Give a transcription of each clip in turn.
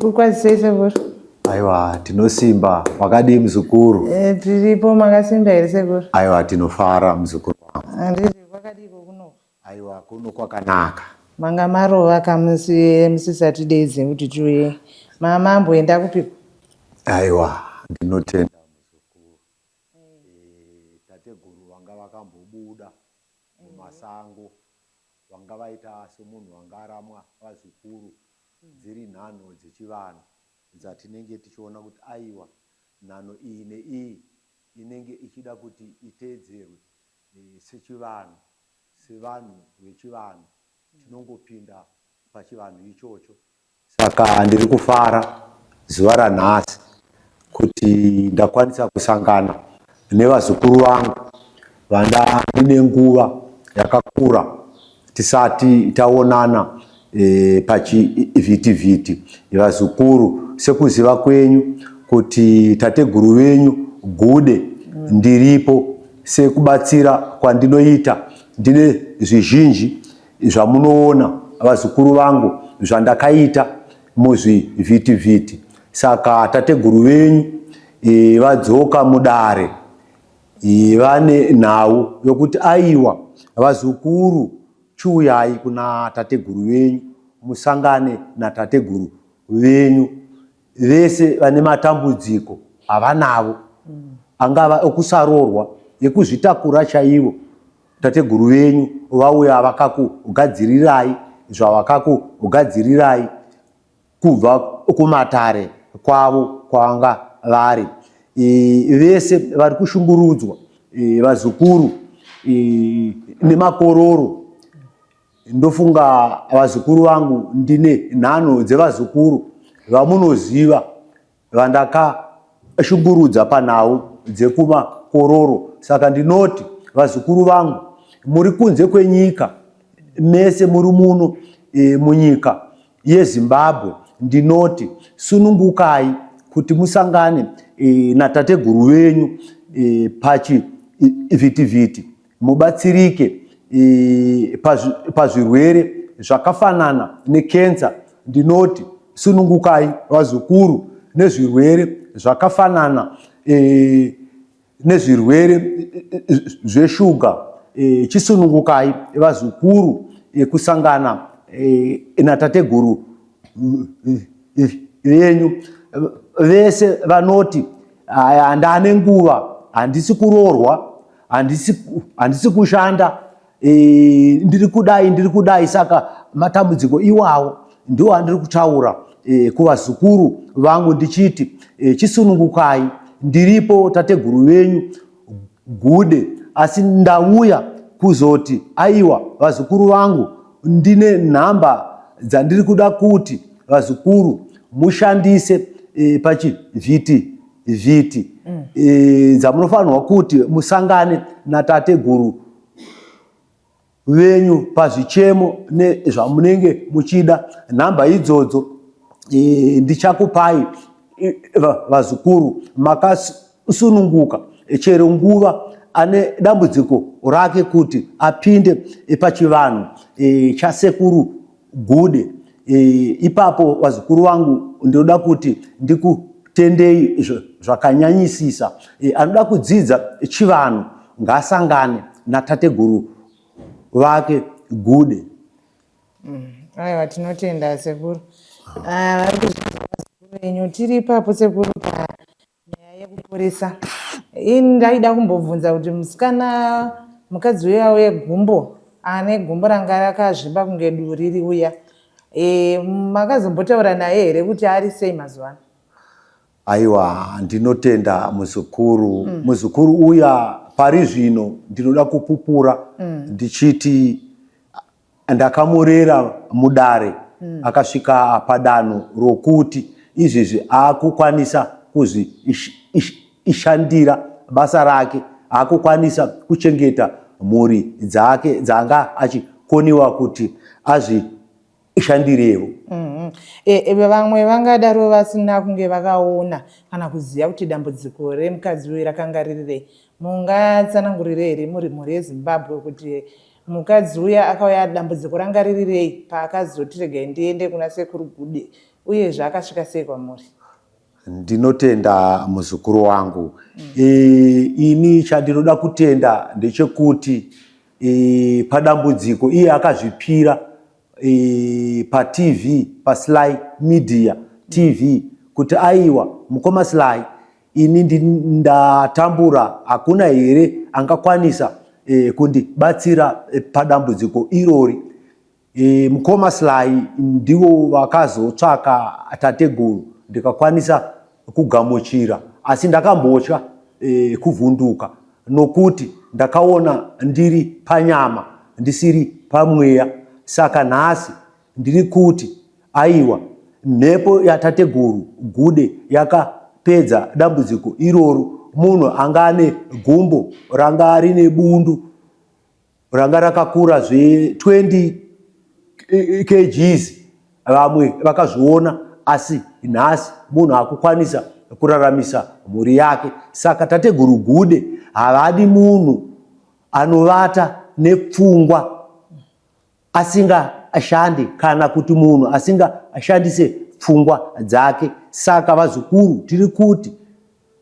Tikukwazisei sekuru. Aiwa tinosimba, wakadii muzukuru? Eh, tiripo, makasimba here sekuru? Aiwa tinofara muzukuru wangu. Handiti kwakadiiko kuno? Aiwa kuno kwakanaka. Manga marova kamusi musisatideedze kuti tiuye. Mama amboenda kupiko? Aiwa ndinotenda muzukuru. Eh, tateguru vanga vakambobuda mumasango vanga vaita semunhu wanga aramwa vazukuru dziri nhanho dzechivanhu dzatinenge tichiona kuti aiwa nhanho iyi neiyi inenge ichida kuti iteedzerwe sechivanhu sevanhu vechivanhu tinongopinda pachivanhu ichocho. Saka ndiri kufara zuva ranhasi kuti ndakwanisa kusangana nevazukuru vangu vanda ndine nguva yakakura tisati taonana e, pachivhitivhiti. Vazukuru, sekuziva kwenyu kuti tateguru venyu Gude ndiripo sekubatsira kwandinoita ndine zvizhinji zvamunoona vazukuru vangu zvandakaita muzvivhitivhiti saka tateguru venyu e, vadzoka mudare e, vane nhau yokuti aiwa vazukuru chiuyai kuna tateguru venyu musangane natateguru venyu vese vane matambudziko avanavo angava okusarorwa ekuzvitakura chaivo tateguru venyu vauya vakakugadzirirai zvavakakugadzirirai kubva kumatare kwavo kwavanga vari e, vese vari kushungurudzwa e, vazukuru e, nemakororo Ndofunga vazukuru vangu ndine nhanho dzevazukuru vamunoziva vandakashungurudza panhau dzekumakororo. Saka ndinoti vazukuru vangu muri kunze kwenyika mese muri muno e, munyika yeZimbabwe ndinoti sunungukai kuti musangane e, natateguru venyu e, pachivhitivhiti mubatsirike e, pazvirwere zvakafanana nekensa ndinoti sunungukai vazukuru nezvirwere zvakafanana e, nezvirwere e, zveshuga e, chisunungukai vazukuru e, kusangana e, natateguru venyu vese vanoti handane nguva handisi kuroorwa handisi kushanda e, ndiri kudai ndiri kudai saka matambudziko iwawo ndiwo andiri kutaura e, kuvazukuru vangu ndichiti e, chisunungukai ndiripo tateguru venyu gude asi ndauya kuzoti aiwa vazukuru vangu ndine nhamba dzandiri kuda kuti vazukuru mushandise e, pachivhiti vhiti mm. e, dzamunofanirwa kuti musangane natateguru venyu pazvichemo nezvamunenge muchida nhamba idzodzo e, ndichakupai e, vazukuru makasununguka e, chero nguva ane dambudziko rake kuti apinde e, pachivanhu e, chasekuru Gude e, ipapo vazukuru vangu ndinoda kuti ndikutendei zvakanyanyisisa e, anoda kudzidza chivanhu ngaasangane natateguru vake Gude. Aiwa tinotenda sekuru. Ah, vari kuzvinzwa vazukuru venyu tiri ipapo sekuru panyaya yekuporesa. Ini ndaida kumbobvunza kuti musikana mukadzi uya wegumbo ane gumbo ranga rakazvimba kunge duri riuya e, makazombotaura naye here kuti ari sei mazuva ano? Aiwa ndinotenda muzukuru mm. Muzukuru uya pari zvino ndinoda kupupura mm. Ndichiti ndakamurera mudare mm. Akasvika padanho rokuti izvezvi akukwanisa kuzvishandira basa rake, akukwanisa kuchengeta mhuri dzake dzanga achikoniwa kuti azvi ishandirewo. Mm -hmm. E, e, vamwe vangadaro vasina kunge vakaona kana kuziva kuti dambudziko remukadzi uyu rakanga riri rei. Mungatsanangurire here muri mhuri yeZimbabwe kuti mukadzi uya akauya dambudziko ranga riri rei paakazoti regai ndiende kuna sekuru Gude Uyezve akasvika sei kwamuri? Ndinotenda muzukuru wangu. Ini chandinoda kutenda ndechekuti padambudziko iye akazvipira paTV, paSly Media TV kuti aiwa mukoma Sly, ini ndatambura, hakuna here angakwanisa kundibatsira padambudziko irori? Mukoma Sly ndivo vakazotsvaka tateguru ndikakwanisa kugamuchira, asi ndakambotya kuvhunduka nokuti ndakaona ndiri panyama ndisiri pamweya. Saka nhasi ndiri kuti aiwa, mhepo yatateguru Gude yakapedza dambudziko iroro. Munhu anga ane gumbo ranga rine bundu ranga rakakura zve 20 kgs, vamwe vakazviona, asi nhasi munhu akukwanisa kuraramisa mhuri yake. Saka tateguru Gude havadi munhu anovata nepfungwa asingashandi kana kuti munhu asingashandise pfungwa dzake. Saka vazukuru, tiri kuti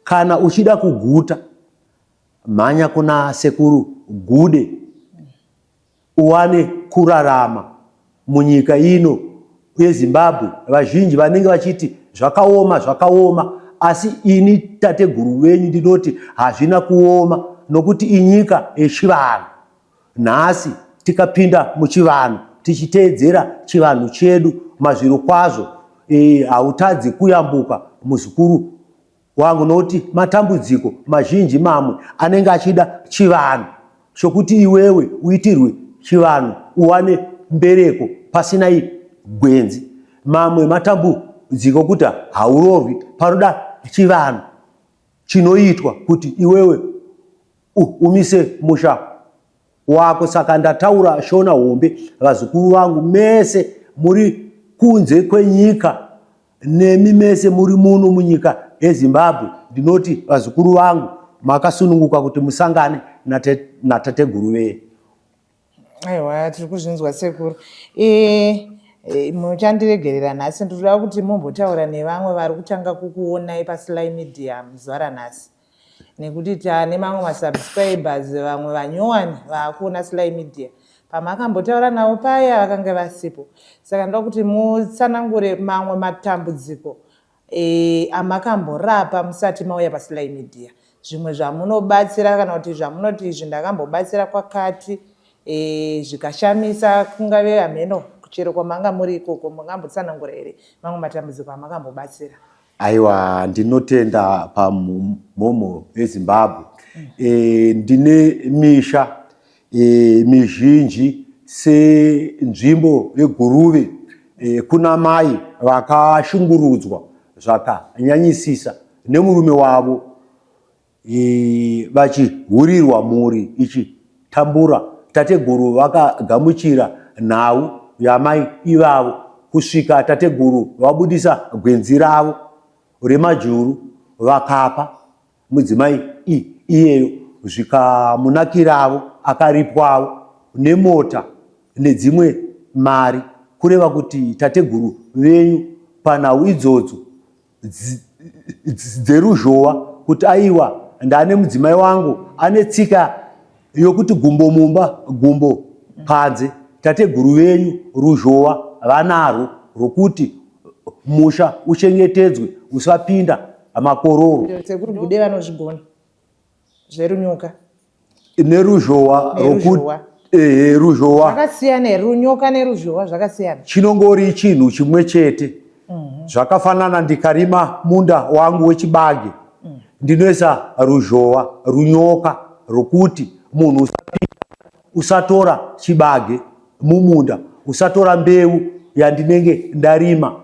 kana uchida kuguta, mhanya kuna sekuru Gude uwane kurarama munyika ino yeZimbabwe. Vazhinji vanenge vachiti zvakaoma, zvakaoma, asi ini tateguru venyu ndinoti hazvina kuoma, nokuti inyika yechivanhu. Nhasi tikapinda muchivanhu tichiteedzera chivanhu chedu mazviro kwazvo, hautadzi kuyambuka muzukuru wangu, nokuti matambudziko mazhinji mamwe anenge achida chivanhu chokuti iwewe uitirwe chivanhu uwane mbereko pasina gwenzi. Mamwe matambudziko kuti haurorwi, panoda chivanhu chinoitwa kuti iwewe umise musha wako. Saka ndataura Shona hombe, vazukuru vangu mese muri kunze kwenyika nemi mese muri muno munyika yeZimbabwe, ndinoti vazukuru vangu makasununguka kuti musangane natateguru venyu. Aiwa, tiri kuzvinzwa sekuru. Muchandiregerera nhasi, ndinoda kuti mumbotaura nevamwe vari kutanga kukuonai paSly Media muzuva ranhasi, nekuti tane mamwe masubscribers, vamwe vanyowani vaakuona Sly Media. Pamakambotaura navo paya vakanga vasipo, saka ndoda kuti mutsanangure mamwe matambudziko amakamborapa musati mauya paSly Media, zvimwe zvamunobatsira kana kuti zvamunoti izvi ndakambobatsira kwakati zvikashamisa, kungave hameno chero kwamanga muri ikoko. Mungambotsanangura here mamwe matambudziko amakambobatsira? Aiwa, ndinotenda pamhomho yeZimbabwe. Ndine misha mizhinji senzvimbo yeGuruve. Kuna mai vakashungurudzwa zvakanyanyisisa nemurume wavo, vachihurirwa, mhuri ichitambura. Tateguru vakagamuchira nhau yamai ivavo kusvika tateguru vabudisa gwenzi ravo remajuru vakapa mudzimai iyeyo, zvikamunakiravo, akaripwavo nemota nedzimwe mari. Kureva kuti tateguru venyu panhau idzodzo dzeruzhowa, kuti aiwa, ndane mudzimai wangu ane tsika yokuti gumbo mumba gumbo panze, tateguru venyu ruzhowa vanarwo rwokuti musha uchengetedzwe, usapinda makororo. Sekuru Gude vanozvigona zverunyoka. Neruzhowa. Neruzhowa. Ehe, ruzhowa. Zvakasiyana here runyoka neruzhowa? Zvakasiyana? Chinongori chinhu chimwe chete. Zvakafanana, ndikarima munda wangu wechibage, ndinoisa ruzhowa, runyoka rwokuti munhu usapinda, usatora chibage mumunda, usatora mbeu yandinenge ndarima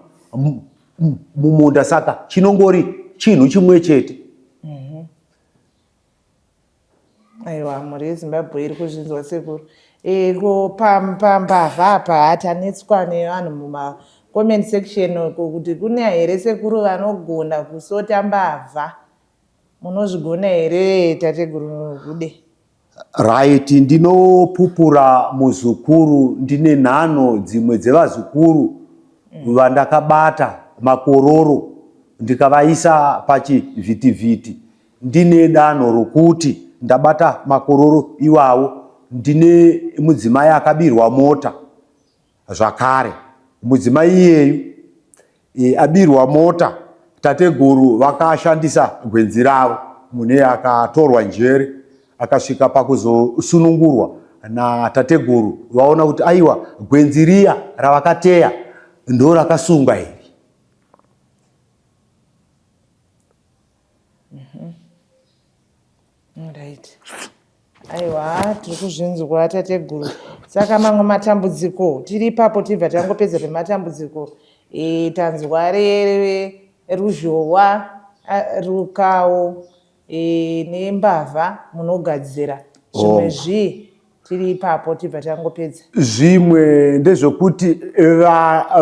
mumunda. Saka chinongori chinhu chimwe chete. Aiwa, mhuri yeZimbabwe iri kuzvinzwa sekuru. Ko pambavha apa hatanetswa nevanhu mumacomment section uko kuti kune here sekuru vanogona kusota mbavha? Munozvigona here tateguru Gude? Right, ndinopupura muzukuru, ndine nhano dzimwe dzevazukuru vandakabata. makororo ndikavaisa pachivhitivhiti ndine danho rokuti ndabata makororo iwawo ndine mudzimai akabirwa mota zvakare mudzimai iyeyu e, abirwa mota tateguru vakashandisa gwenzi ravo mune akatorwa njere akasvika pakuzosunungurwa natateguru vaona kuti aiwa gwenzi riya ravakateya ndo rakasunga iri Right. Aiwa, tiri kuzvinzwa tateguru. Saka mamwe matambudziko tiri ipapo tibva tangopedza pematambudziko. E, tanzwa ruzhowa, rukawo e, nembavha munogadzira zvimwe oh. zvii tiri ipapo tibva tangopedza. Zvimwe ndezvekuti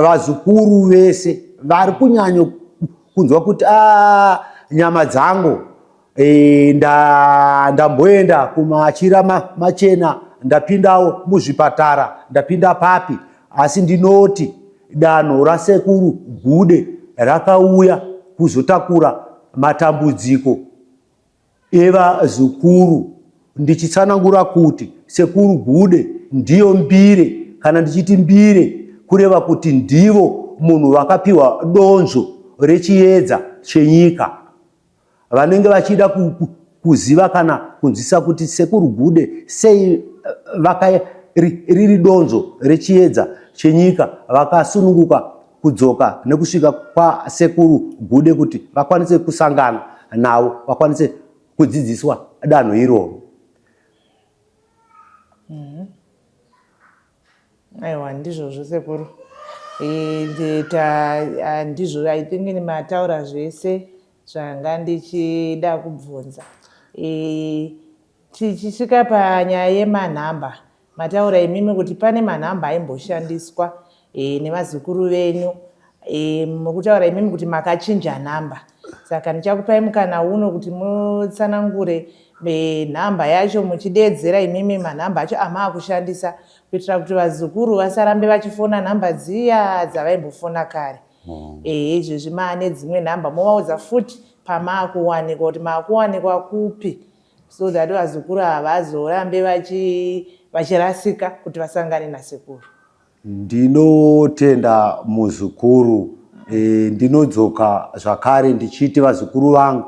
vazukuru vese vari kunyanya kunzwa kuti ah, nyama dzangu e, ndamboenda kumachira machena ndapindawo muzvipatara ndapinda papi asi ndinoti danho rasekuru gude rakauya kuzotakura matambudziko evazukuru ndichitsanangura kuti sekuru gude ndiyo mbire kana ndichiti mbire kureva kuti ndivo munhu vakapiwa donzvo rechiedza chenyika vanenge vachida kuziva kana kunzwisisa kuti sekuru gude sei eh, vaka riri donzvo rechiedza chenyika vakasununguka kudzoka nekusvika kwasekuru gude kuti vakwanise kusangana navo vakwanise kudzidziswa danho iroro mhm. Aiwa ndizvozvo sekuru. Ndizvo I think mataura zvese zvanga ndichida kubvunza. Tichisvika panyaya yemanhamba mataura imimi kuti pane manhamba aimboshandiswa nevazukuru venyu mukutaura imimi kuti makachinja nhamba saka ndichakupai mukana uno kuti mutsanangure nhamba yacho muchideedzera imimi manhamba acho amaakushandisa kuitira kuti vazukuru vasarambe vachifona nhamba dziya dzavaimbofona kare mm. Ehe izvezvi maane dzimwe nhamba movaudza futi pamaakuwanikwa kuti maakuwanikwa kupi so that vazukuru havazorambe vachirasika kuti vasangane nasekuru. Ndinotenda muzukuru e, ndinodzoka zvakare ndichiti vazukuru vangu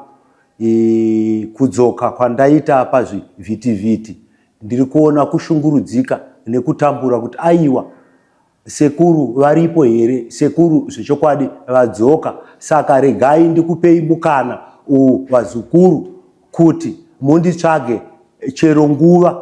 e, kudzoka kwandaita pazvivhitivhiti ndiri kuona kushungurudzika nekutambura kuti aiwa sekuru varipo here sekuru zvechokwadi vadzoka saka regai ndikupei mukana uwu vazukuru kuti munditsvage chero nguva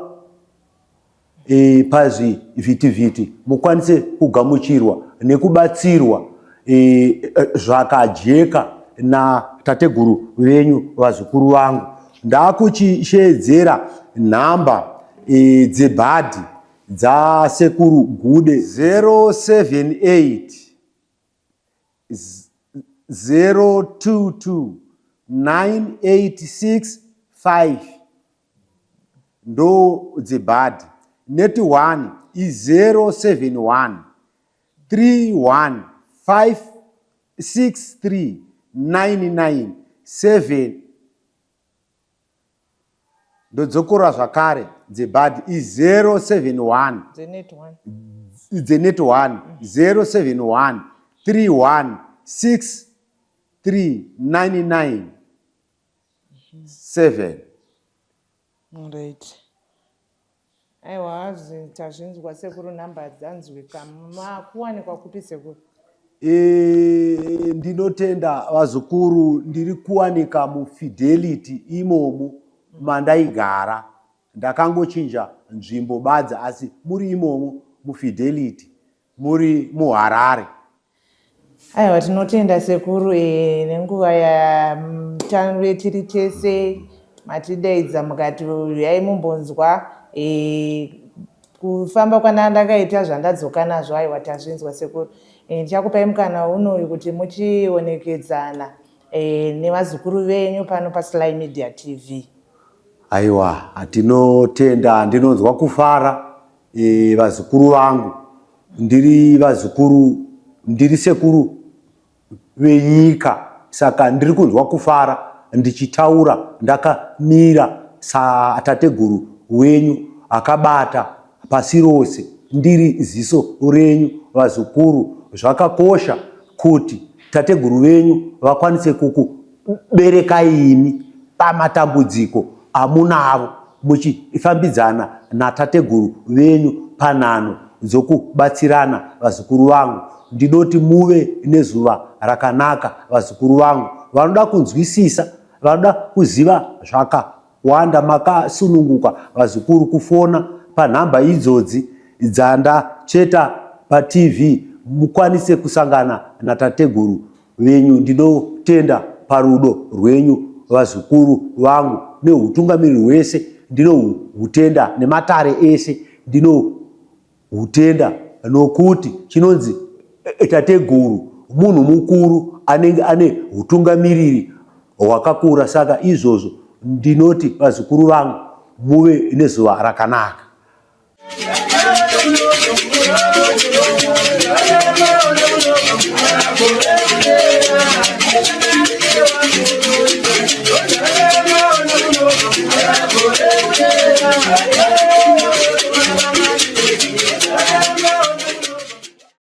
e, pazvivhitivhiti mukwanise kugamuchirwa nekubatsirwa e, zvakajeka natateguru venyu vazukuru vangu ndakuchisheedzera nhamba e, dzebhadhi dzasekuru gude 078 022 9865 ndo dzebhadhi neti 1 i 071 31 5 6 3 9 9 7 ndodzokorora zvakare dzebhadhi i 071 dzenet 1 071 31 6 3 99 7 Right. Aiwa tazvinzwa sekuru nhamba dzanzwika makuwanikwa kupi sekuru? E, ndinotenda vazukuru ndiri kuwanika mufidelity imomo mandaigara ndakangochinja nzvimbo badza asi muri imomo mufidelity muri muharare Aiwa tinotenda sekuru e, nenguva yatange tiri tese matidaidza mukati uyai mumbonzwa e, kufamba kwanandakaita zvandadzoka nazvo aiwa tazvinzwa sekuru e, ndichakupai mukana unoyu kuti muchionekedzana e, nevazukuru venyu pano paSly Media TV. Aiwa tinotenda ndinonzwa kufara e, vazukuru vangu ndiri vazukuru ndiri sekuru venyika. Saka ndiri kunzwa kufara ndichitaura ndakamira satateguru wenyu akabata pasi rose, ndiri ziso renyu vazukuru. Zvakakosha kuti tateguru venyu vakwanise kukuberekai imi pamatambudziko amunavo muchifambidzana natateguru venyu panhano dzokubatsirana vazukuru vangu. Ndinoti muve nezuva rakanaka vazukuru vangu. Vanoda kunzwisisa, vanoda kuziva zvakawanda makasununguka vazukuru kufona panhamba idzodzi dzandatsveta paTV mukwanise kusangana natateguru venyu. Ndinotenda parudo rwenyu vazukuru vangu nehutungamiriri hwese ndinohutenda nematare ese ndinohutenda nokuti chinonzi eh, tateguru munhu mukuru anenge ane hutungamiriri hwakakura saka izvozvo ndinoti vazukuru vangu muve nezuva rakanaka.